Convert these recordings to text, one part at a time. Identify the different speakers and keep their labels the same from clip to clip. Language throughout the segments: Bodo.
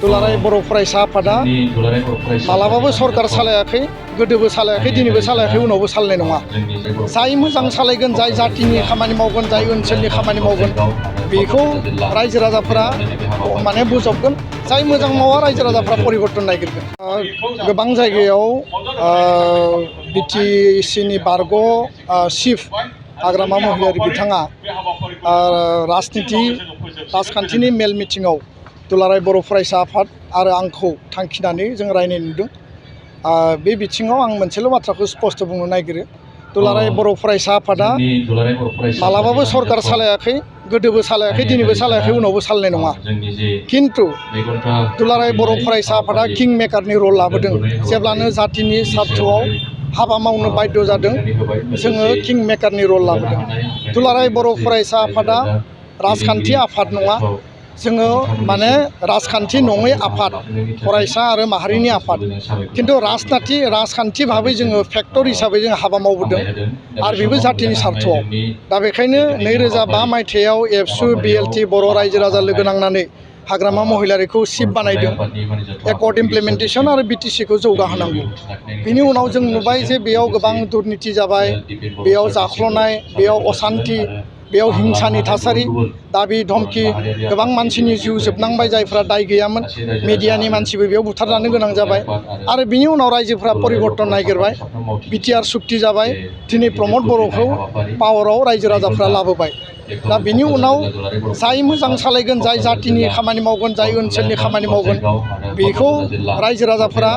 Speaker 1: दुलाराय बर' फरायसा आफादा मालाबाबो सरकार सालायाखै, गोदोबो सालायाखै, दिनैबो सालायाखै, उनावबो सालायनाय नङा। जाय मोजां सालायगोन, जाय जातिनि खामानि मावगोन, जाय ओनसोलनि खामानि मावगोन, बेखौ रायजो राजाफोरा माने बोजबगोन। जाय मोजां मावा रायजो राजाफोरा परिबर्तन नागिरगोन। गोबां जायगायाव बिटिसिनि बारग' चिफ हाग्रामा महिलारि बिथाङा राजखान्थिनि मेल मिटिङाव दुलाराय बर' फरायसा आफाद आरो आंखौ थांखिनानै जों रायनाय नुदों। बे बिथिङाव आं मोनसेल' बाथ्राखौ स्पष्ट बुंनो नागिरो। दुलाराय बर' फरायसा आफादा मालाबाबो सरकार सालायाखै, गोदोबो सालायाखै, दिनैबो सालायाखै, उनावबो सालायनाय नङा। खिन्थु दुलाराय बर' फरायसा आफादा किं मेकारनि रल लाबोदों। जेब्लानो जातिनि सार्थआव हाबा मावनो बाध्य जादों, जोङो किं मेकारनि रल लाबोदों। दुलाराय बर' फरायसा आफादा राजखान्थि आफाद नङा, जोङो माने राजखान्थि नङै आफाद, फरायसा आरो माहारिनि आफाद। खिन्थु राजखान्थि भाबै जोङो फेक्टर हिसाबै जों हाबा मावबोदों आरो बेबो जातिनि सार्थआव। दा बेखायनो 2005 मायथाइयाव एबसु बिएलटि बर' रायजो राजा लोगो नांनानै हाग्रामा महिलारिखौ चिफ बानायदों। एकर्ड इमप्लिमेन्टेसन आरो बिटिसिखौ जौगाहोनांगौ। बिनि उनाव जों नुबाय जे बेयाव गोबां दुर्निति जाबाय, बेयाव जाख्ल'नाय, बेयाव असान्ति, बेयाव हिंसानि थासारि, दाबि धमखि, गोबां मानसिनि जिउ जोबनांबाय जायफ्रा दाय गैयामोन। मेडियानि मानसिबो बेयाव बुथारजानो गोनां जाबाय। आरो बिनि उनाव रायजोफ्रा परिबर्तन नागिरबाय, बिटिआर सुक्ति जाबाय। दिनै प्रमद बर'खौ पावाराव रायजो राजाफ्रा लाबोबाय। दा बिनि उनाव जाय मोजां सालायगोन, जाय जातिनि खामानि मावगोन, जाय ओनसोलनि खामानि मावगोन, बेखौ रायजो राजाफ्रा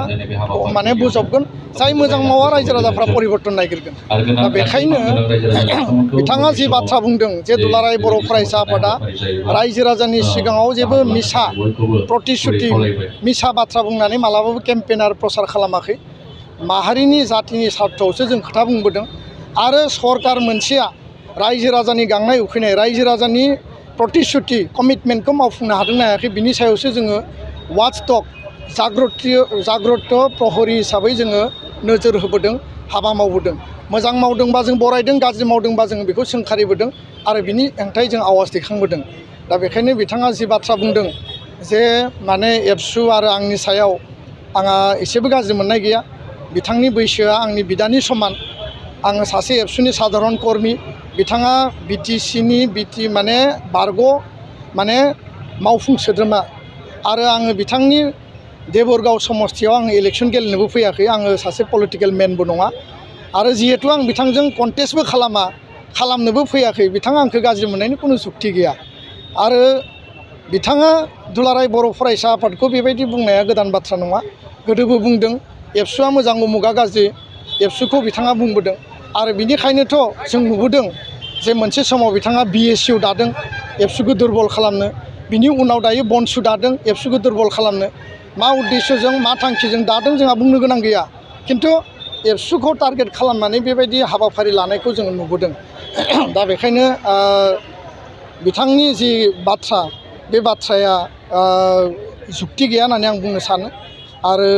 Speaker 1: माने बोजबगोन। जाय मोजां मावा रायजो राजाफ्रा परिबर्तन नागिरगोन। दा बेखायनो बिथाङा जि बाथ्रा बुंदों जे दुलाराय बर' फरायसा आफादा रायजो राजानि सिगाङाव जेबो मिसा प्रतिश्रुति, मिसा बाथ्रा बुंनानै मालाबाबो केम्पेनार प्रसार खालामाखै। माहारिनि जातिनि सार्थआवसो जों खोथा बुंबोदों। आरो सरकार मोनसेया रायजो राजानि गांनाय उखैनाय, रायजो राजानि प्रतिश्रुति, कमिटमेन्टखौ मावफुंनो हादोंना हायाखै, बिनि सायावसो जोङो वाचडग, जाग्रत प्रहरी हिसाबै जोङो नोजोर होबोदों, हाबा मावबोदों। मोजां मावदोंबा जों बरायदों, गाज्रि मावदोंबा जोङो बेखौ सोंखारिबोदों आरो बिनि हेंथायै जों आवाज दैखांबोदों। दा बेखायनो बिथाङा जि बाथ्रा बुंदों जे माने एबसु आरो आंनि सायाव आंहा एसेबो गाज्रि मोननाय गैया। बिथांनि बैसोआ आंनि बिदानि समान। आङो सासे एबसुनि साधारन कर्मि। बिथाङा बिटिसिनि माने बारग' माने मावफुं सोद्रोमा। आरो आङो बिथांनि देबरगाव समस्तियाव आङो इलेक्सन गेलेनोबो फैयाखै। आङो सासे पलिटिकेल मेनबो नङा। आरो जिहेतु आं बिथांजों कन्टेस्टबो खालामनोबो फैयाखै, बिथाङा आंखौ गाज्रि मोननायनि खुनु जुक्ति गैया। आरो बिथाङा दुलाराय बर' फरायसा आफादखौ बेबायदि बुंनाया गोदान बाथ्रा नङा। गोदोबो बुंदों एबसुआ मोजां उमुगा गाज्रि, एबसुखौ बिथाङा बुंबोदों। आरो बिनिखायनोथ' जों नुबोदों जे मोनसे समाव बिथाङा बिएसइउ दादों एबसुखौ दुरबल खालामनो। बिनि उनाव दायो बनसु दादों एबसुखौ दुरबल खालामनो। मा उद्देश्यजों, मा थांखिजों दादों जोंहा बुंनो गोनां गैया। खिन्थु एबसुखौ टारगेट खालामनानै बेबायदि हाबाफारि लानायखौ जोङो नुबोदों। दा बेखायनो बिथांनि जि बाथ्रा, बे बाथ्राया जुक्ति गैया होननानै आं बुंनो सानो। आरो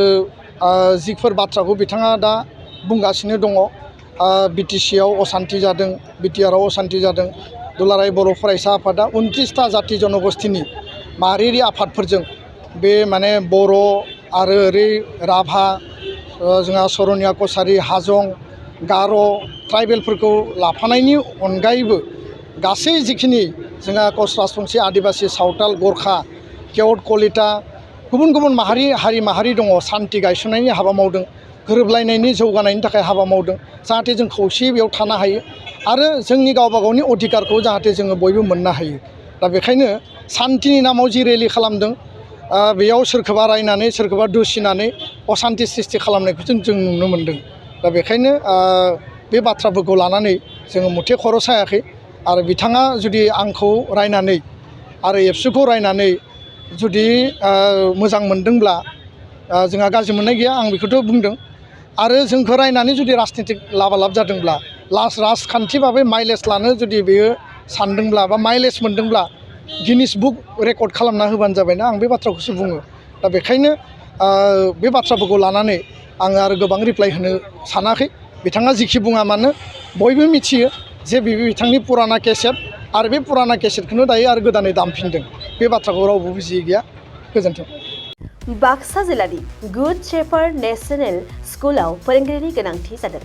Speaker 1: जिफोर बाथ्राखौ बिथाङा दा बुंगासिनो दङ, बिटिसिआव असान्ति जादों, बिटिआरआव असान्ति जादों। दुलाराय बर' फरायसा आफादा 29टा जाति जनगोष्ठीनि माहारियारि आफादफोरजों, बे माने बर' आरो ओरै राभा, जोंहा सरनिया कसारि, हाजं, गार' ट्राइबेलफोरखौ लाफानायनि अनगायैबो गासै जिखिनि जोंहा कच राजबंसि, आदिबासि, सावताल, गरखा, केवट, कलिता, गुबुन गुबुन हारि माहारि दङ। सान्ति गायसननायनि हाबा मावदों, गोरोबलायनायनि जौगानायनि थाखाय हाबा मावदों, जाहाथे जों खौसेयै बेयाव थानो हायो आरो जोंनि गावबा गावनि अधिकारखौ जाहाथे जोङो बयबो मोननो हायो। दा बेखायनो सान्तिनि नामाव जि रेलि खालामदों, बेयाव सोरखौबा रायनानै, सोरखौबा दुसिनानै असान्ति सृष्टि खालामनायखौ जों नुनो मोन्दों। दा बेखायनो बे बाथ्राफोरखौ लानानै जोङो मुथे खर' सायाखै। आरो बिथाङा जुदि आंखौ रायनानै आरो एबसुखौ रायनानै जुदि मोजां मोनदोंब्ला जोंहा गाज्रि मोननाय गैया, आं बेखौथ' बुंदों। आरो जोंखौ रायनानै जुदि राजनितिक लाबालाब जादोंब्ला, राजखान्थि भाबै माइलेज लानो जुदि बेयो सानदोंब्ला बा माइलेज मोनदोंब्ला गिनिस बुक रेकर्ड खालामना होबानो जाबायना, आं बे बाथ्राखौसो बुङो। दा बेखायनो बे बाथ्राफोरखौ लानानै आङो आरो गोबां रिप्लाइ होनो सानाखै। बिथाङा जिखि बुङा मानो बयबो मिथियो जे बे बिथांनि पुराना केसेट, आरो बे पुराना केसेटखौनो दायो आरो गोदानै दामफिनदों। बे बाथ्राखौ रावबो बुजियै गैया। गोजोन्थों।
Speaker 2: बाक्सा जिल्लानि गुड शेफार्ड नेशनेल स्कुलाव फोरोंगिरिनि गोनांथि जादों।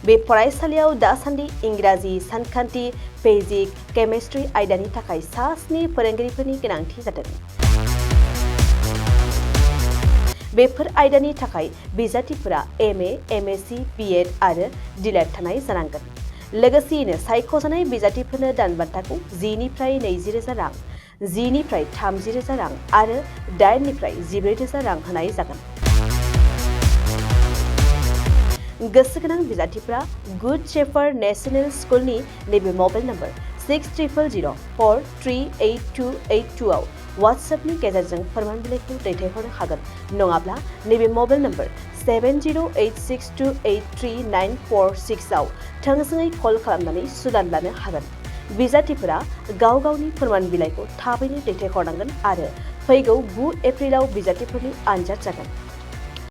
Speaker 2: बे फरायसालियाव दासान्दि इंराजि, सानखान्थि, फिजिक्स, केमिस्ट्रि आयदानि थाखाय 7 फोरोंगिरिफोरनि गोनांथि जादों। बेफोर आयदानि थाखाय बिजाथिफोरा MA, MSc, BEd आरो DLED थानाय जानांगोन। लोगोसेयैनो सायख'जानाय बिजाथिफोरनो दानबान्थाखौ 10 निफ्राय 20,000 रां, 10 निफ्राय 30,000 रां आरो 8 निफ्राय 14,000 रां होनाय जागोन। गोसो गोनां बिजाथिफोरा गुड शेफार्ड नेशनेल स्कुलनि नैबे मबाइल नम्बर 600004388282 आव WhatsAppनि गेजेरजों फोरमान बिलाइखौ दैथायहरनो हागोन, नङाब्ला नैबे मबाइल नम्बर 7086283946 आव थोंजोङै कल खालामनानै सुलाद लानो हागोन। बिजाथिफोरा गाव गावनि फोरमान बिलाइखौ थाबैनो दैथायहरनांगोन आरो फैगौ 9 एप्रिलाव बिजाथिफोरनि आनजाद जागोन।